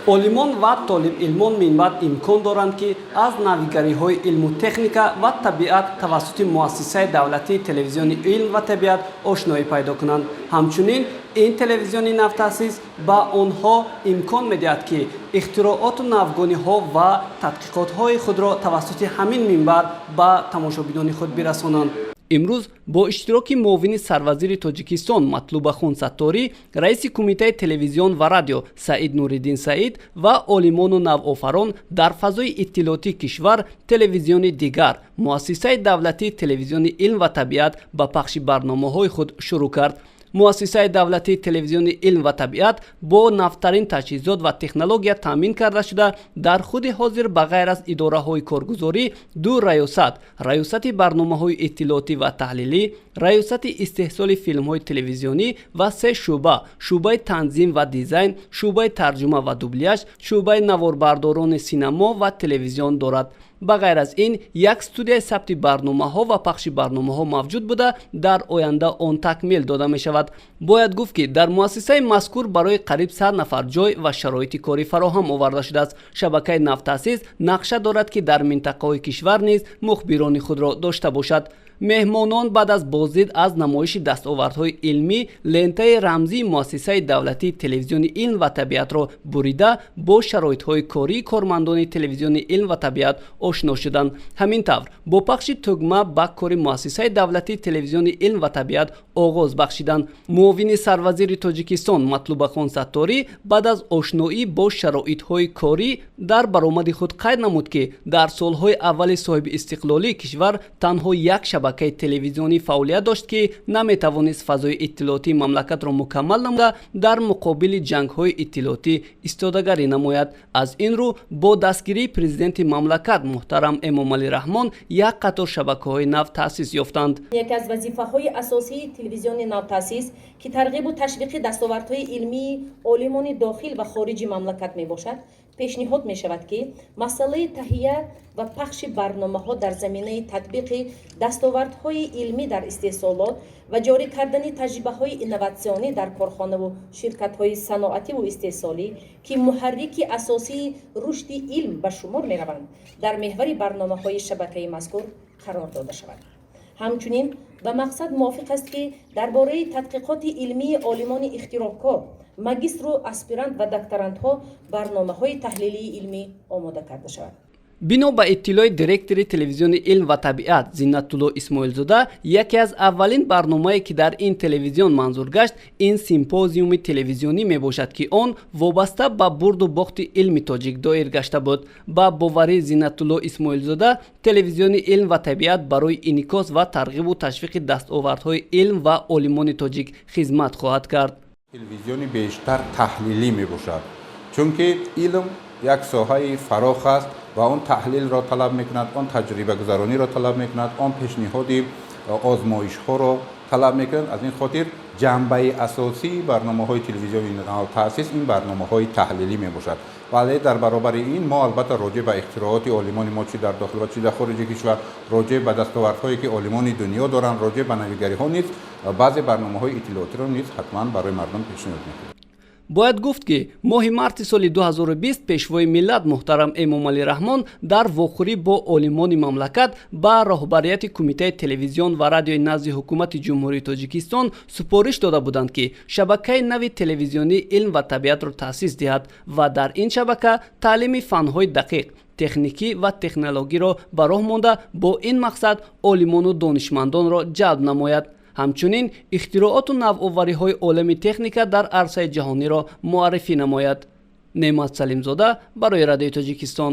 Олимон ва толибилмон минбаъд имкон доранд, ки аз навигариҳои илму техника ва табиат тавассути Муассисаи давлатии Телевизиони илм ва табиат ошноӣ пайдо кунанд. Ҳамчунин ин телевизиони навтаъсис ба онҳо имкон медиҳад, ки ихтирооту навгониҳо ва тадқиқотҳои худро тавассути ҳамин минбар ба тамошобинони худ бирасонанд. Имрӯз бо иштироки муовини сарвазири Тоҷикистон Матлубахон Сатторӣ, раиси Кумитаи телевизион ва радио Саид Нуриддин Саид ва олимону навофарон дар фазои иттилоотии кишвар телевизиони дигар, Муассисаи давлатии Телевизиони илм ва табиат, ба пахши барномаҳои худ шурӯъ кард. Муассисаи давлатии Телевизиони илм ва табиат бо навтарин таҷҳизот ва технология таъмин карда шуда, дар худи ҳозир ба ғайр аз идораҳои коргузорӣ ду раёсат: раёсати барномаҳои иттилоотӣ ва таҳлилӣ, раёсати истеҳсоли филмҳои телевизионӣ ва се шӯъба: шӯъбаи танзим ва дизайн, шӯъбаи тарҷума ва дубляж, шӯъбаи наворбардорони синамо ва телевизион дорад. Ба ғайр аз ин, як студияи сабти барномаҳо ва пахши барномаҳо мавҷуд буда, дар оянда он такмил дода мешавад. Бояд гуфт, ки дар муассисаи мазкур барои қариб 100 нафар ҷой ва шароити корӣ фароҳам оварда шудааст. Шабакаи навтаъсис нақша дорад, ки дар минтақаҳои кишвар низ мухбирони худро дошта бошад. Меҳмонон баъд аз боздид аз намоиши дастовардҳои илмӣ лентаи рамзии Муассисаи давлатии Телевизиони илм ва табиатро бурида, бо шароитҳои кории кормандони Телевизиони илм ва табиат ошно шуданд. Ҳамин тавр, бо пахши тугма ба кори Муассисаи давлатии Телевизиони илм ва табиат оғоз бахшиданд. Муовини сарвазири Тоҷикистон Матлубахон Сатторӣ баъд аз ошноӣ бо шароитҳои корӣ дар баромади худ қайд намуд, ки дар солҳои аввали соҳиби истиқлолии кишвар танҳо як шабакаи телевизионӣ фаъолият дошт, ки наметавонист фазои иттилоотии мамлакатро мукаммал намуда, дар муқобили ҷангҳои иттилоотӣ истодагарӣ намояд. Аз ин рӯ, бо дастгирии президенти мамлакат муҳтарам Эмомалӣ Раҳмон як қатор шабакаҳои нав таъсис ёфтанд. Яке аз вазифаҳои асосии телевизиони навтаъсис, ки тарғибу ташвиқи дастовардҳои илмии олимони дохил ва хориҷи мамлакат мебошад, пешниҳод мешавад, ки масъалаи таҳия ва пахши барномаҳо дар заминаи татбиқи дастовардҳои илмӣ дар истеҳсолот ва ҷорӣ кардани таҷрибаҳои инноватсионӣ дар корхонаву ширкатҳои саноативу истеҳсолӣ, ки муҳаррики асосии рушди илм ба шумор мераванд, дар меҳвари барномаҳои шабакаи мазкур қарор дода шавад. Ҳамчунин ба мақсад мувофиқ аст, ки дар бораи тадқиқоти илмии олимони ихтироъкор, магистру аспирант ва докторантҳо барномаҳои таҳлилии илмӣ омода карда шавад. Бино ба иттилои директори Телевизиони илм ва табиат Зиннатулло Исмоилзода, яке аз аввалин барномае, ки дар ин телевизион манзур гашт, ин симпозиуми телевизионӣ мебошад, ки он вобаста ба бурду бохти илми тоҷик доир гашта буд. Ба боварии Зиннатулло Исмоилзода, Телевизиони илм ва табиат барои инъикос ва тарғибу ташвиқи дастовардҳои илм ва олимони тоҷик хизмат хоҳад кард. Телевизиони бештар таҳлилӣ мебошад, чунки илм як соҳаи фарох аст ва он таҳлилро талаб мекунад, он таҷрибагузарониро талаб мекунад, он пешниҳоди озмоишҳоро талаб мекунад. Аз ин хотир ҷанбаи асосии барномаҳои телевизиони навтаъсис ин барномаҳои таҳлилӣ мебошад. Вале дар баробари ин мо албатта роҷеъ ба ихтирооти олимони мо, чи дар дохил ва чи дар хориҷи кишвар, роҷеъ ба дастовардҳое, ки олимони дунё доранд, роҷеъ ба навигариҳо низ баъзе барномаҳои иттилоотиро низ ҳатман барои мардум пешниҳод мекунем. Бояд гуфт, ки моҳи марти соли 2020 пешвои миллат муҳтарам Эмомалӣ Раҳмон дар вохӯрӣ бо олимони мамлакат ба роҳбарияти Кумитаи телевизион ва радиои назди Ҳукумати Ҷумҳурии Тоҷикистон супориш дода буданд, ки шабакаи нави телевизионии илм ва табиатро таъсис диҳад ва дар ин шабака таълими фанҳои дақиқ, техникӣ ва технологиро ба роҳ монда, бо ин мақсад олимону донишмандонро ҷалб намояд, ҳамчунин ихтирооту навовариҳои олами техника дар арсаи ҷаҳониро муаррифӣ намояд. Неъмат Салимзода барои Радиои Тоҷикистон.